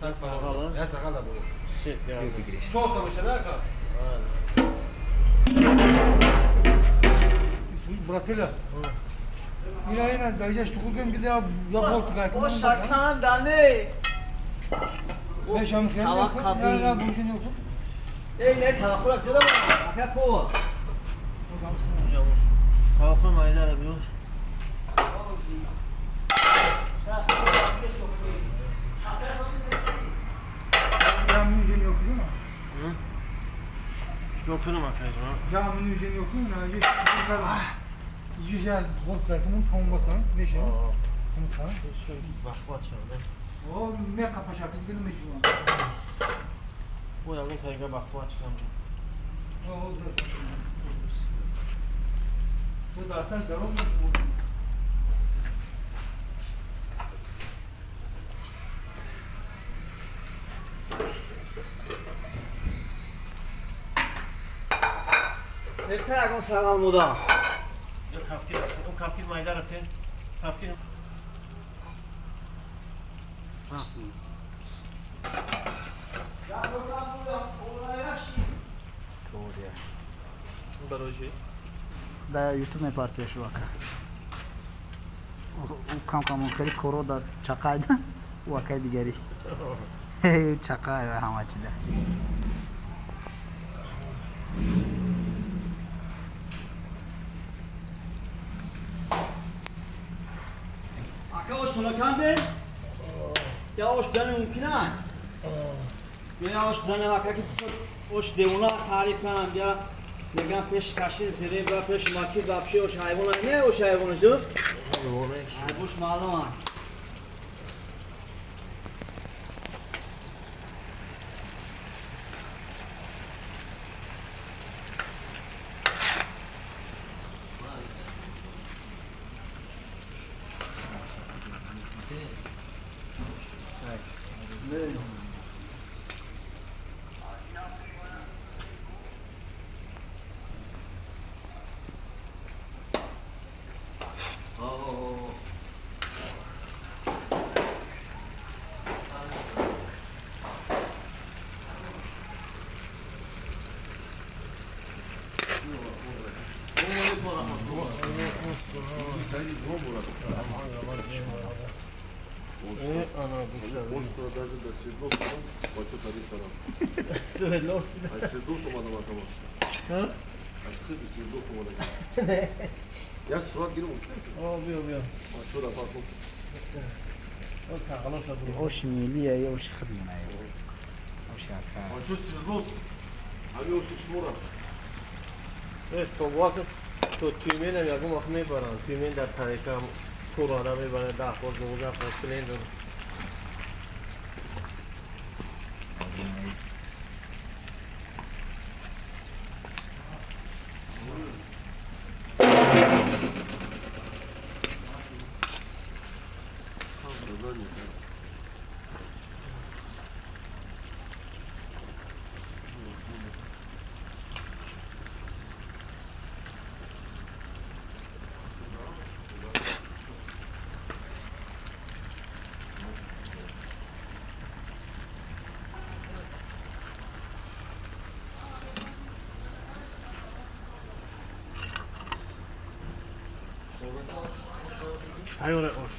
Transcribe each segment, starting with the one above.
Я сағала буд. Чор та мешада ака? Брателя. Ина ина даҷаш тухурген гиде я болт гай. О шакан дане. Мешам хеле. Я бужин yok. Ey ne таваққура ҷуда ака ко. Таваққур майдара биё. Caminin üzerine yok değil mi? Hı? Yok akacım. Caminin üzerine yok değil mi? Yüce bol tarafının tamamlasan ne şey? Tamam. O me kapacak gidelim mecbur. Bu yalın kayga bakfu açılan. O da. Bu da sen darol mu? Беҳтар ягон сағал муда. Кафкир, о кафкир майда рафтен. Кафкир. Барои Да ютуб мепартояш вака. У кам кам хеле коро да чақайда, вакай дигари. Чақай ва ҳама чида. Ака ош тунаканде? Я ош дане мумкин а? Я ош дане ака ки ош девона таъриф канам бия мегам пеш кашин зире ба пеш маки вообще ош ҳайвон не ош ҳайвон жу? Ҳайвош маълум а. Ya surat gelin О, биё. Шуда паку. Ош милия я ош хидмана. Ош ака. Ачу Сирдос. Ами ош шмура. Э, то вақт то Тюмен ягон вақт мебаранд. Тюмен дар тариқа курона мебаранд, 10 бор 12 бор плен дорад. Тайёр ош.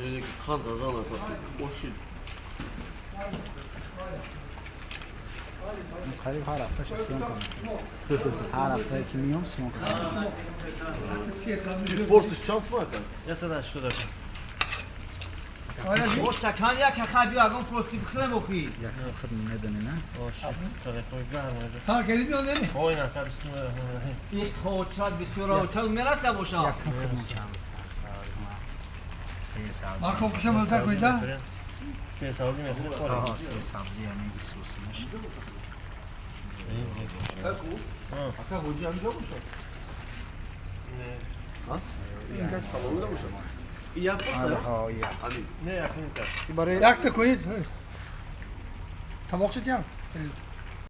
Yani kan azal Oşi. Қариб ҳар ҳафта съёмка мекунем. Ҳар ҳафта ки миём съёмка мекунем. Порсиш чанд сум ака? 180. Ош чакан як ака биё ягон просто бихӯрем охи. Як хид медонӣ на? Ош. Тариқои гарм. Сар gelin mi değil mi? Ой, на, бисмиллаҳир-раҳмонир-раҳим. Их хочад бисёр очад мераста боша. Як хид мечам. Се сабзи. Marco kuşam özel koyda. Се сабзи мехӯрем. Аҳа, се сабзи яъне исусимаш. Ака hoca amca olmuş. Ha? İnkaç salonu da olmuş. Аҳа, я. Abi. Не, яхин кар. Барои Yak da koyun. Tabakçı diyem.